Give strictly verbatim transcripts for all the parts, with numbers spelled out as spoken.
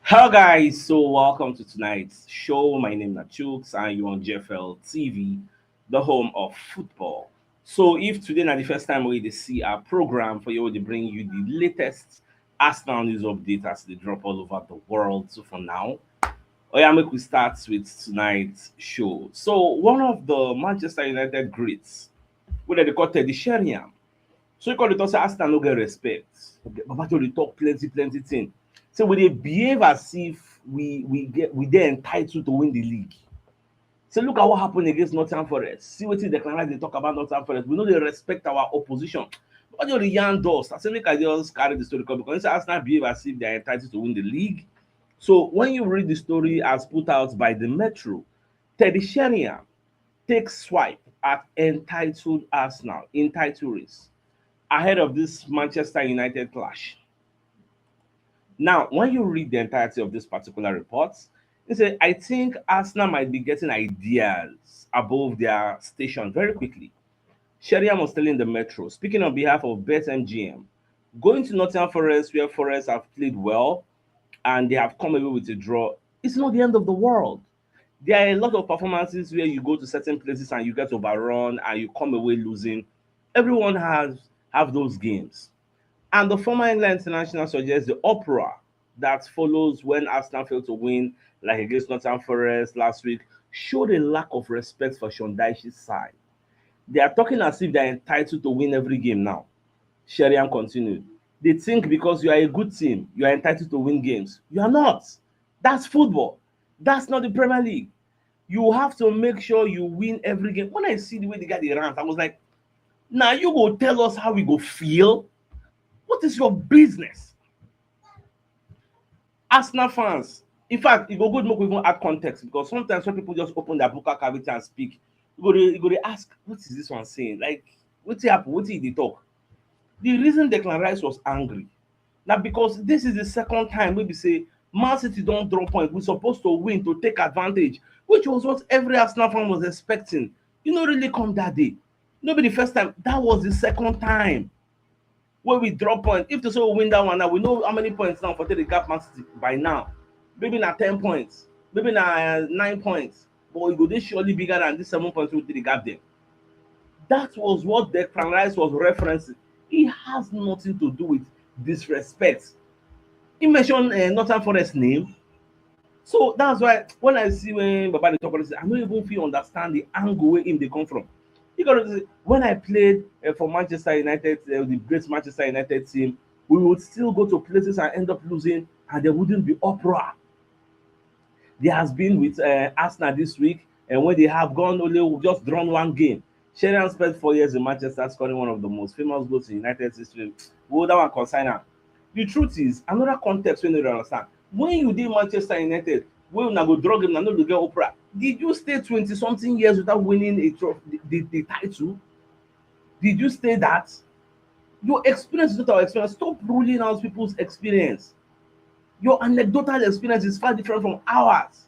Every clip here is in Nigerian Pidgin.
Hello guys, so welcome to tonight's show. My name is Chooks and you're on G F L T V, the home of football. So if today na the first time we dey see our program for you, we dey bring you the latest Arsenal news update as they drop all over the world. So for now, oh yeah, make we start with tonight's show. So one of the Manchester United greats, wey dem dey call Teddy Sheringham, so he come dey talk say Arsenal no get respect. Baba Joe dey talk plenty plenty thing. Say we dey behave as if we we get we dey entitled to win the league. Say look at what happened against Nottingham Forest. See wetin Declan Rice dey talk about Nottingham Forest. We no dey respect our opposition. Baba Joe dey yarn dust. I say make I just carry the story come because he say Arsenal behave as if they are entitled to win the league. So when you read the story as put out by the Metro, Teddy Sheringham take swipe at entitled Arsenal, entitled race, ahead of this Manchester United clash. Now, when you read the entirety of this particular report, he said, I think Arsenal might be getting ideas above their station very quickly. Sheringham was telling the Metro, speaking on behalf of BetMGM, going to Nottingham Forest, where Forest have played well and they have come away with a draw, it's not the end of the world. There are a lot of performances where you go to certain places and you get overrun and you come away losing. Everyone has have those games. And the former England international suggests the uproar that follows when Arsenal failed to win, like against Nottingham Forest last week, showed a lack of respect for Sean Dyche's side. They are talking as if they are entitled to win every game now. Sheringham continued. They think because you are a good team, you are entitled to win games. You are not. That's football. That's not the Premier League. You have to make sure you win every game. When I see the way the guy dey rant, I was like, now you go tell us how we go feel? What is your business? Arsenal fans, in fact, e go good make we even add context because sometimes when people just open their vocal cavity and speak, you go dey you go dey ask, what is this one saying? Like, wetin happen? Wetin e dey talk? The reason Declan Rice was angry na because this is the second time wey be say Man City don draw point. We supposed to win to take advantage, which was what every Arsenal fan was expecting. E no really come that day. No be the first time. That was the second time wey we drop point. If to say we win that one now, we know how many points now for take the gap Man City by now. Maybe na ten points, maybe na uh, nine points, but e go dey surely bigger than this seven points wey we take the gap there. That was what Declan Rice was referencing. It has nothing to do with disrespect. He mentioned uh, Nottingham Forest name. So that's why when I see when Baba dey talk all this, I no even fit understand the angle where him dey come from. He got to say, when I played uh, for Manchester United, uh, the great Manchester United team, we would still go to places and end up losing, and there wouldn't be uproar. There has been with uh, Arsenal this week, and when they have gone only just drawn one game. Sheringham spent four years in Manchester, scoring one of the most famous goals in United history. Well, that one concern am. The truth is, another context wey no dey understand. When you dey Manchester United, wey una go draw game, una no dey get uproar. Did you stay twenty something years without winning a trophy, the, the, the title? Did you stay that? Your experience is not our experience. Stop ruling out people's experience. Your anecdotal experience is far different from ours.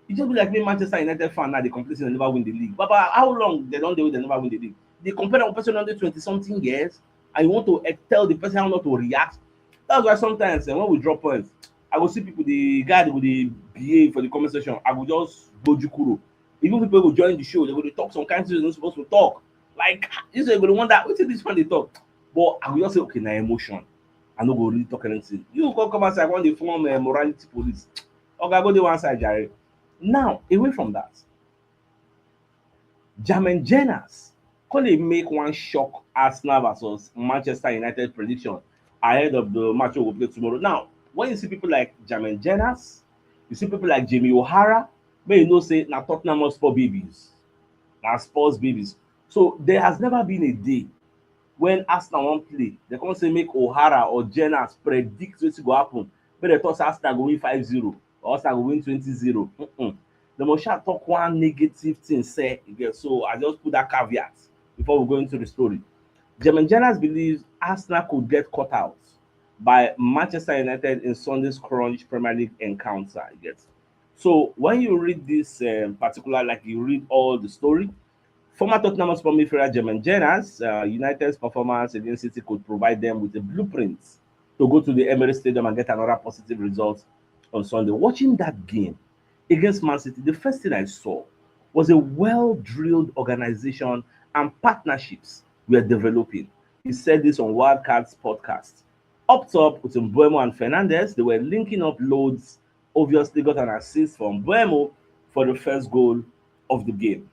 E just be like me, Manchester United fan now, they complain say they never win the league. But, but how long they don dey wey they never win the league? They compare that person under twenty something years, and you want to eh, tell the person how not to react. That's why sometimes eh, when we drop points, I go see people, the guy wey dey behave for the comment section, I go just gboju kuro. Even people go join the show, they go dey talk some kind things they no suppose to talk. Like, you say, you go dey wonder, wetin this one dey talk? But I go just say, okay, na emotion. I no go really talk anything. You come come outside, I wan dey form uh, morality police. Oga, go dey one side, jare. Now, away from that, Jamin Jenas come dey make one shock Arsenal versus Manchester United prediction ahead of the match we go play tomorrow. Now, when you see people like Jamin Jenas, you see people like Jamie O'Hara, make you know say na Tottenham Hotspur babies, na Spurs babies. So there has never been a day when Arsenal wan play, they come say make O'Hara or Jenas predict wetin go happen. Make dem talk say Arsenal go win five zero or Arsenal go win twenty zero. Mm-mm. They must sha talk one negative thing say, you get, so I just put that caveat before we go into the story. German Journals believes Arsenal could get caught out by Manchester United in Sunday's crunch Premier League encounter. You get, so when you read this um, particular, like, you read all the story, former Tottenham Hotspur midfielder German Journals, uh, United's performance against City could provide them with a blueprint to go to the Emirates Stadium and get another positive result on Sunday. Watching that game against Man City, the first thing I saw was a well-drilled organization and partnerships we are developing. He said this on Wildcats podcast. Up top with Mbeumo and Fernandes, they were linking up loads. Obviously, got an assist from Mbeumo for the first goal of the game.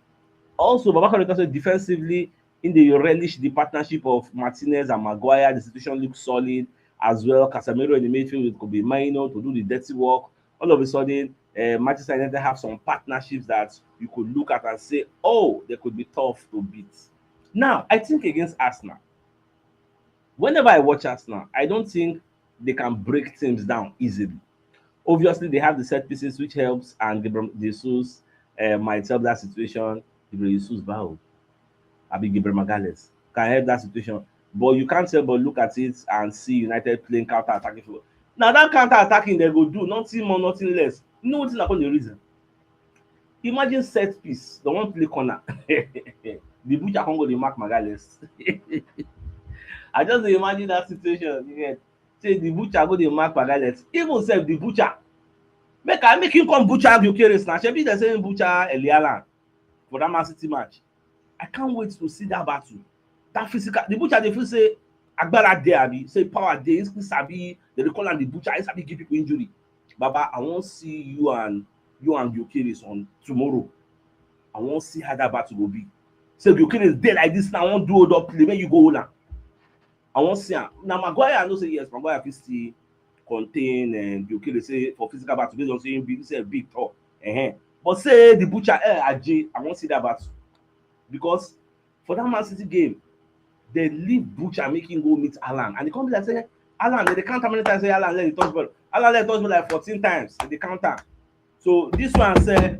Also, Baba Carlos said defensively, in the relish the partnership of Martinez and Maguire, the situation looks solid as well. Casemiro in the midfield with Kobe Maino to do the dirty work. All of a sudden, uh, Manchester United have some partnerships that you could look at and say, oh, they could be tough to beat. Now, I think against Arsenal, whenever I watch Arsenal, I don't think they can break teams down easily. Obviously, they have the set pieces, which helps, and Gabriel Jesus uh, might help that situation. Gabriel Jesus, Bao, Abi Gabriel Magalhaes can help that situation. But you can't help but look at it and see United playing counter-attacking football. Now, that counter-attacking they go do nothing more, nothing less. You know what's not the reason? Imagine set piece, the one play corner. The butcher can't go the mark Magalhaes. I just imagine that situation. You get say the butcher go the mark Magalhaes. Even self the butcher. Make I make him come butcher Gyökeres now. Shebi the same butcher Elialan for that Man City match. I can't wait to see that battle. That physical, the butcher they feel say agbára dey abi, say power dey, he sabi, they dey call am the butcher, he sabi give people injury. Baba, I wan see you and you and Gyökeres on tomorrow. I wan see how that battle go be. Say Gyökeres dey like this now, I wan do hold up play, make you go hold am. I wan see am. Now Maguire, I know say yes, Maguire fit still contain and Gyökeres say for physical battle based on say him big, say big tall. Uh-huh. But say the butcher, eh, Aje, I wan see that battle because for that Man City game, they leave butcher make him go meet Alan, and they come be like say Alan, they count how many times say Alan let the touch ball. Alan let the touch ball like fourteen times. They count am. So this one say,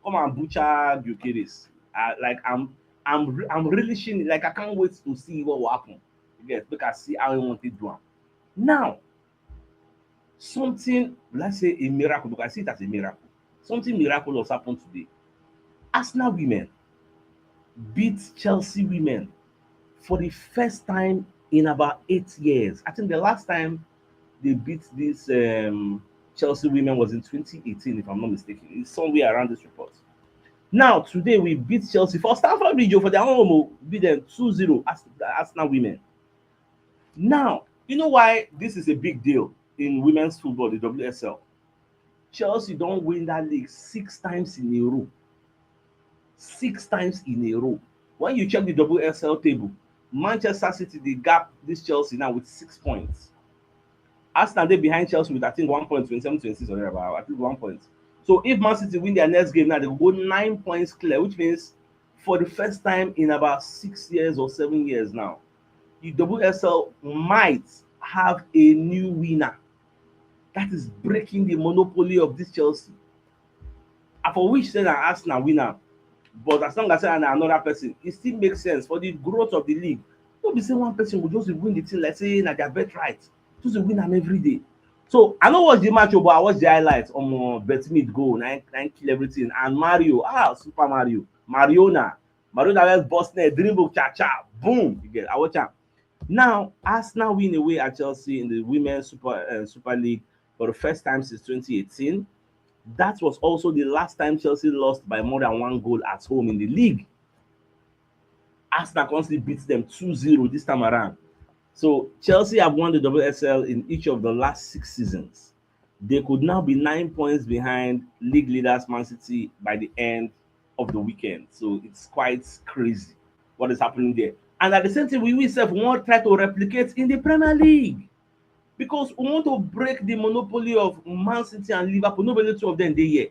come and butcher Gyökeres. Uh, like I'm, I'm, I'm relishing. Like I can't wait to see what will happen. Yes, because I see how he want to do am. Now, something, let's say a miracle, because I see it as a miracle. Something miraculous happened today. Arsenal women beat Chelsea women for the first time in about eight years. I think the last time they beat this um, Chelsea women was in twenty eighteen, if I'm not mistaken. It's somewhere around this report. Now, today we beat Chelsea for Stamford Bridge, oh, for their own home, oh, beat them two zero, Arsenal women. Now, you know why this is a big deal in women's football, the W S L? Chelsea don't win that league six times in a row. Six times in a row. When you check the W S L table, Manchester City, they gap this Chelsea now with six points. Arsenal, they behind Chelsea with, I think, one point, twenty-seven, twenty-six or thereabout, I think one point. So if Man City win their next game now, they go nine points clear, which means for the first time in about six years or seven years now, the W S L might have a new winner. That is breaking the monopoly of this Chelsea. I for wish say na Arsenal winner, but as long as say na another person, it still makes sense for the growth of the league. No be say one person go just win the thing like say na their birthright, just win am every day. So I no watch the match, oh, but I watch the highlights. Omo, Betmit goal, na him, na him kill everything. And Mario, ah, Super Mario, Mariona, Mariona just burst net, dribble, cha cha, boom. You get, I watch am. Now, Arsenal win away at Chelsea in the Women's Super uh, Super League for the first time since twenty eighteen. That was also the last time Chelsea lost by more than one goal at home in the league. Arsenal constantly beats them two zero this time around. So Chelsea have won the W S L in each of the last six seasons. They could now be nine points behind league leaders Man City by the end of the weekend. So it's quite crazy what is happening there. And at the same time, we, we self want to try to replicate in the Premier League because we want to break the monopoly of Man City and Liverpool. Nobody, two of them dey here.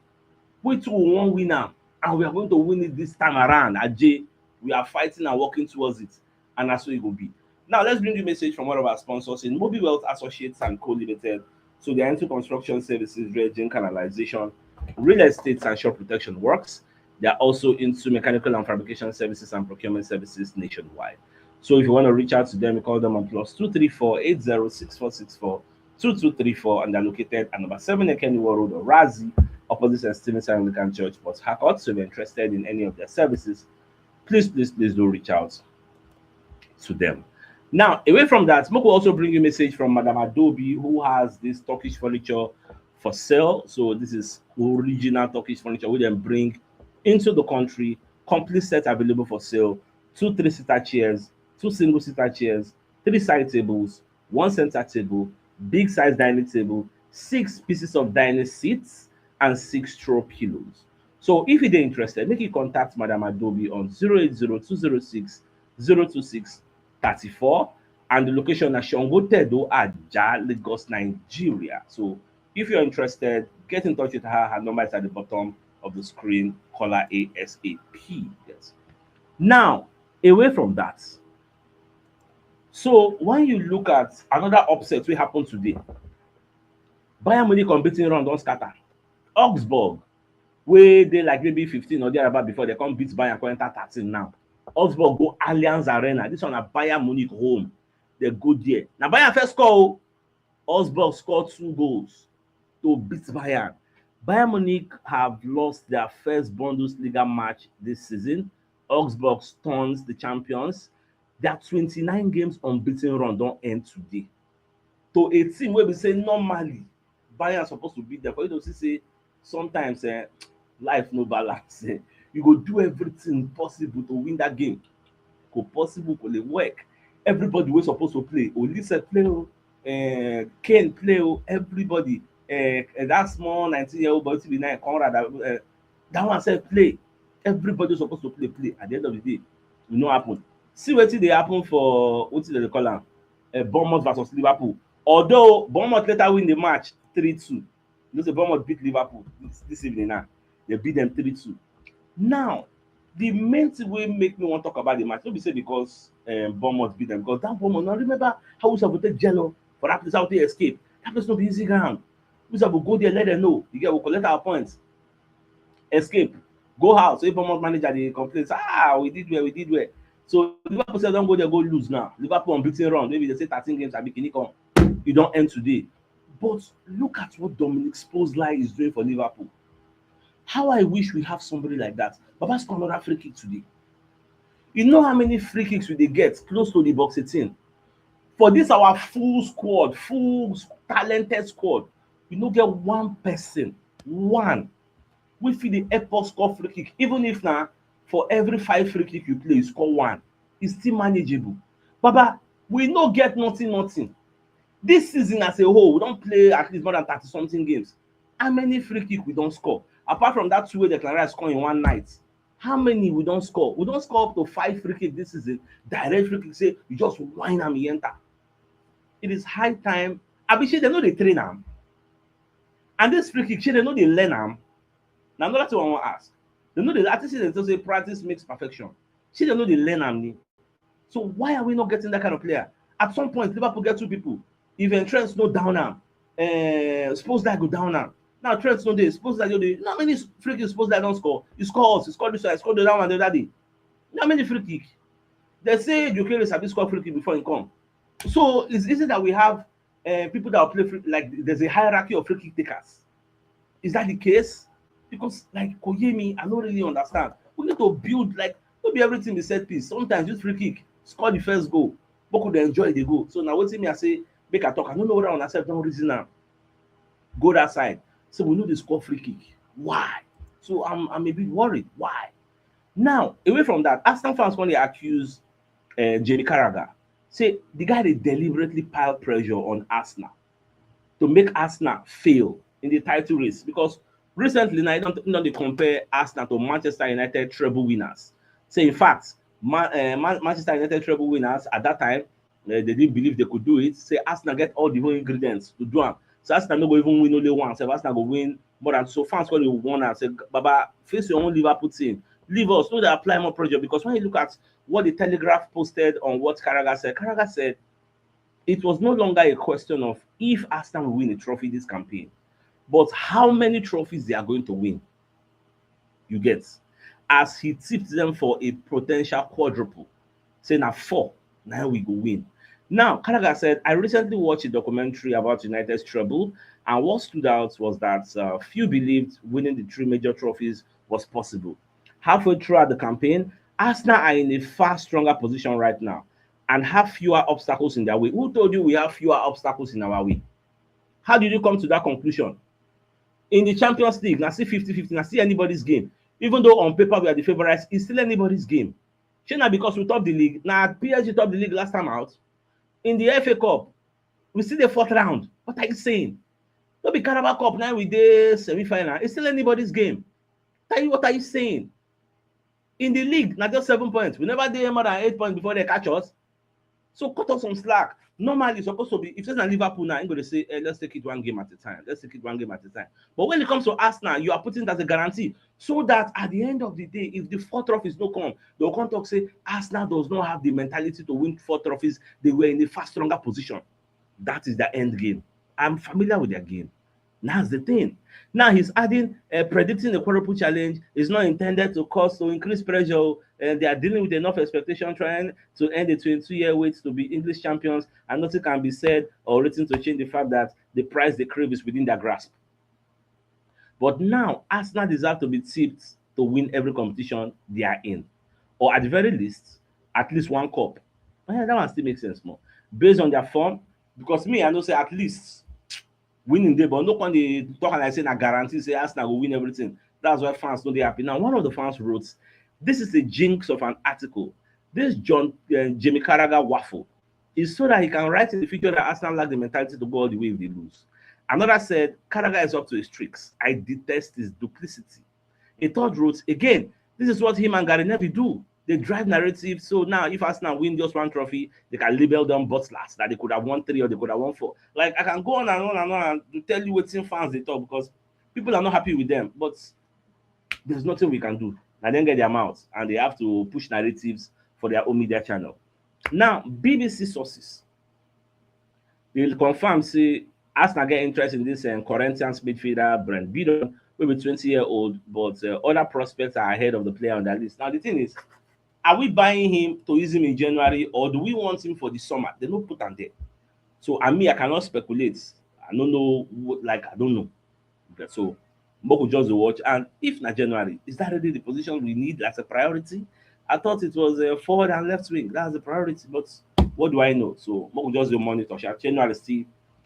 We two won win am, and we are going to win it this time around. Aje, we are fighting and working towards it, and that's how it will be. Now, let's bring you a message from one of our sponsors in Mobi Wealth Associates and Co Limited. So they are into construction services, dredging, canalization, real estate, and shore protection works. They are also into mechanical and fabrication services and procurement services nationwide. So if you want to reach out to them, you call them on plus two three four eight zero six four six four two two three four, and they're located at number seven Ekeniwo Road, Orazi, opposite Saint Stephen's Anglican Church, Port Harcourt. So if you're interested in any of their services, please, please, please do reach out to them. Now, away from that, Moko also bring you a message from Madam Adobe, who has this Turkish furniture for sale. So this is original Turkish furniture wey dem bring into the country, complete set available for sale, two three-seater chairs, two single-seater chairs, three side tables, one center table, big size dining table, six pieces of dining seats, and six throw pillows. So if you dey interested, make you contact Madam Adobe on zero eight zero two zero six zero two six thirty-four, and the location na Shongo Tedo, Aja, Lagos, Nigeria. So if you're interested, get in touch with her. Her number is at the bottom of the screen. Call her ASAP. Yes. Now, away from that, so when you look at another upset wey happen today, Bayern Munich unbeaten run don scatter. Augsburg, wey dey like maybe fifteen or thereabout before, they come beat Bayern, come enter thirteen now. Augsburg go Allianz Arena. This one na Bayern Munich home. They go there. Na Bayern first score o. Augsburg score two goals to beat Bayern. Bayern Munich have lost their first Bundesliga match this season. Augsburg stuns the champions. Their twenty-nine games unbeaten run don end today. To a team wey be say normally Bayern suppose to beat them. For you to see say sometimes, eh, life no balance. Eh. You go do everything possible to win that game. Go possible, go dey work. Everybody wey suppose to play, Olise play o, eh, Kane play o, everybody. Eh, eh, that small nineteen-year-old boy, T B nine, Conrad, eh, that one sef play. Everybody suppose to play, play. At the end of the day, e no happen. See wetin dey happen for, wetin dem dey call am, eh, Bournemouth versus Liverpool. Although Bournemouth later win the match three two. You know say Bournemouth beat Liverpool this, this evening now. They beat them three two. Now, the main thing wey make me wan talk about the match, no be say because, um, Bournemouth beat them, because that Bournemouth, now remember how we suppose take gel for that place, how they escape. That place no be easy ground. We suppose go there, let them know. You get, we collect our points. Escape. Go house. So if Bournemouth manager dey complain, say, "Ah, we did well, we did well." So Liverpool sef don go there, go lose now. Liverpool unbeaten run. Maybe they say thirteen games, abi kini come. E don end today. But look at what Dominic Szoboszlai is doing for Liverpool. How I wish we have somebody like that. Baba score another free kick today. You know how many free kicks we dey get close to the box eighteen? For this our full squad, full talented squad, we no get one person, one, wey fit dey help us score free kick. Even if na for every five free kick you play, you score one, it's still manageable. Baba, we no get nothing, nothing. This season as a whole, we don play at least more than thirty something games. How many free kick we don score? Apart from that two wey Declan Rice score in one night, how many we don score? We don score up to five free kick this season. Direct free kick, say you just whine am, e enter. It is high time. Abi shey dem no dey train am? And this free kick, shey dem no dey learn am? Na another thing I wan ask. Dem no dey, I think say dem talk say practice makes perfection. Shey dem no dey learn am ni? So why are we not getting that kind of player? At some point, Liverpool get two people. If, eh, Trent no down am, eh, Szoboszlai go down am. Now Trent no dey, Szoboszlai no dey. How many free kicks Szoboszlai don score? He score us, he score this one, he score the other one the other day. How many free kick? They say Gyökeres sabi score free kick before he come. So it's easy that we have, eh, people that will play free, like, there's a hierarchy of free kick takers. Is that the case? Because, like, kò yé mi, I no really understand. We need to build, like, no be everything be set piece. Sometimes use free kick, score the first goal. Make we dey enjoy the goal. So na wetin me I say, make I talk. I no know whether una sef don reason am. Go that side. So we no dey score free kick. Why? So I'm, I'm a bit worried. Why? Now, away from that, Arsenal fans come dey accuse, eh, Jamie Carragher. Say the guy dey deliberately pile pressure on Arsenal to make Arsenal fail in the title race, because recently now, you don, you don dey compare Arsenal to Manchester United treble winners. Say, in fact, Ma-, eh, Man-, Manchester United treble winners at that time, eh, they didn't believe they could do it. Say Arsenal get all the whole ingredients to do am. So Arsenal no go even win only one. So Arsenal go win more than, so fans call it one and say, "Baba, face your own Liverpool team. Leave us." No dey apply more pressure, because when you look at what the Telegraph posted on what Carragher said, Carragher said it was no longer a question of if Arsenal will win a trophy this campaign, but how many trophies they are going to win. You get? As he tipped them for a potential quadruple, say na four, now we go win. Now, Carragher said, "I recently watched a documentary about United's treble, and what stood out was that, uh, few believed winning the three major trophies was possible. Halfway throughout the campaign, Arsenal are in a far stronger position right now and have fewer obstacles in their way." Who told you we have fewer obstacles in our way? How did you come to that conclusion? In the Champions League, na still fifty fifty, na still anybody's game. Even though on paper we are the favorites, it's still anybody's game. Shey na because we top the league? Na P S G top the league last time out. In the F A Cup, we still the fourth round. What are you saying? No be Carabao Cup now, we the semi-final. It's still anybody's game. Tell you, what are you saying? In the league, na just seven points. We never dey more than eight points before they catch us. So cut us some slack. Normally, it's supposed to be, if it's not Liverpool now, I'm going to say, eh, let's take it one game at a time. Let's take it one game at a time. But when it comes to Arsenal, you are putting it as a guarantee. So that at the end of the day, if the four trophies no come, they'll come talk say Arsenal does not have the mentality to win four trophies. They were in a far stronger position. That is their end game. I'm familiar with their game. That's the thing. Now he's adding, uh, predicting the quadruple challenge is not intended to cause to increase pressure. And they are dealing with enough expectation, trying to end a twenty-two-year wait to be English champions, and nothing can be said or written to change the fact that the prize they crave is within their grasp. But now, Arsenal deserve to be tipped to win every competition they are in, or at the very least, at least one cup. Eh, that one still makes sense more, based on their form. Because me, I know say at least winning dey, but no come dey talk like say na guarantee say Arsenal go win everything. That's why fans no dey happy. Now, one of the fans wrote, "This is the jinx of an article. This John, uh, Jamie Carragher waffle is so that he can write in the future that Arsenal lack the mentality to go all the way if they lose." Another said, "Carragher is up to his tricks. I detest his duplicity." A third wrote, "Again, this is what him and Gary Neville do. They drive narrative. So now, if Arsenal win just one trophy, they can label them butlers, that they could have won three or they could have won four." Like, I can go on and on and on and tell you what fans they talk, because people are not happy with them. But there's nothing we can do. And then get their mouth, and they have to push narratives for their own media channel. Now, B B C sources, they confirm say Arsenal get interest in this, um, Corinthians midfielder Brent Bidon, will be twenty year old, but, uh, other prospects are ahead of the player on their list. Now, the thing is, are we buying him to use him in January, or do we want him for the summer? They no put am there. So, I mean, I cannot speculate. I don't know what, like, I don't know. Okay, so Moko just dey watch, and if na January, is that really the position we need as a priority? I thought it was, uh, forward and left wing. That's the priority, but what do I know? So Moko just dey monitor. Sha, January still,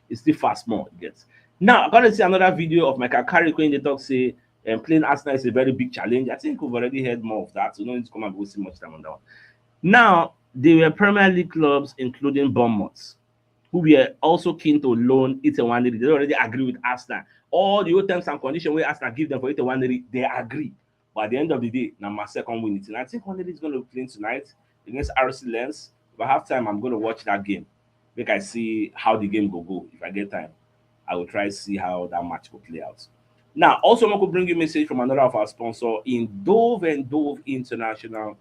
it's still fast more, you get. Now, I gotta see another video of Michael Carrick when they talk say, um, playing Arsenal is a very big challenge. I think we've already heard more of that, so no need to come and waste much time on that one. Now, they were Premier League clubs, including Bournemouth, who were also keen to loan Ito Nwaneri. They already agree with Arsenal. All the old terms and conditions where Arsenal give them for Ito Nwaneri, they agree. But at the end of the day, now my second win it. And I think Nwaneri is going to be playing tonight against R C Lens. If I have time, I'm going to watch that game. Make I see how the game go go. If I get time, I will try to see how that match will play out. Now, also, I could bring you a message from another of our sponsor in Dove and Dove International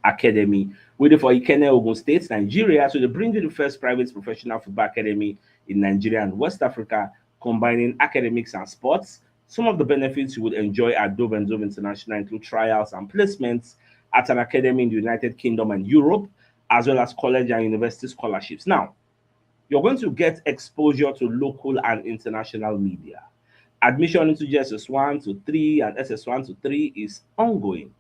Academy, waiting for Ikenne, Ogun State, Nigeria. So they bring you the first private professional football academy in Nigeria and West Africa, combining academics and sports. Some of the benefits you would enjoy at Dove and Dove International include trials and placements at an academy in the United Kingdom and Europe, as well as college and university scholarships. Now, you're going to get exposure to local and international media. Admission into J S S one to three and S S one to three is ongoing.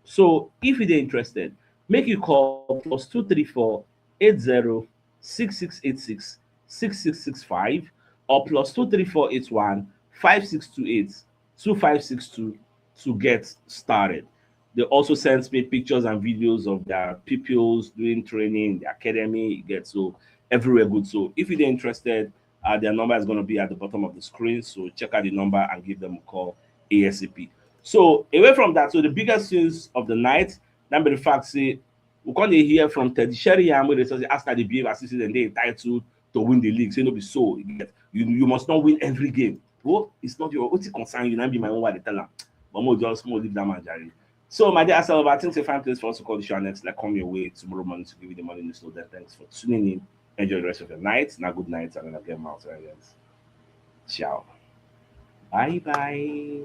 So if you're interested, make you call plus two three four eight zero six six eight six six six six five or plus two three four eight one five six two eight two five six two to get started. They also sent me pictures and videos of their pupils doing training in the academy. You get, so everywhere good. So if you're interested, uh, their number is going to be at the bottom of the screen. So check out the number and give them a call ASAP. So away from that, so the biggest news of the night, number the fact say, we can't hear from Teddy Sheringham, where they say Arsenal dey behave as if they entitled to win the league. Say no be so. You get, you, you must not win every game. Well, it's not your, what's it concern you? Not be my own, why they tell am. But more just more leave that man, Jerry. So, my dear Arsenal, I think it's a fine place for us to call the show next. Like, come your way tomorrow morning to give you the morning news. So then, thanks for tuning in. Enjoy the rest of your night. Now, good night, and then again, Mount Islands. Ciao. Bye bye.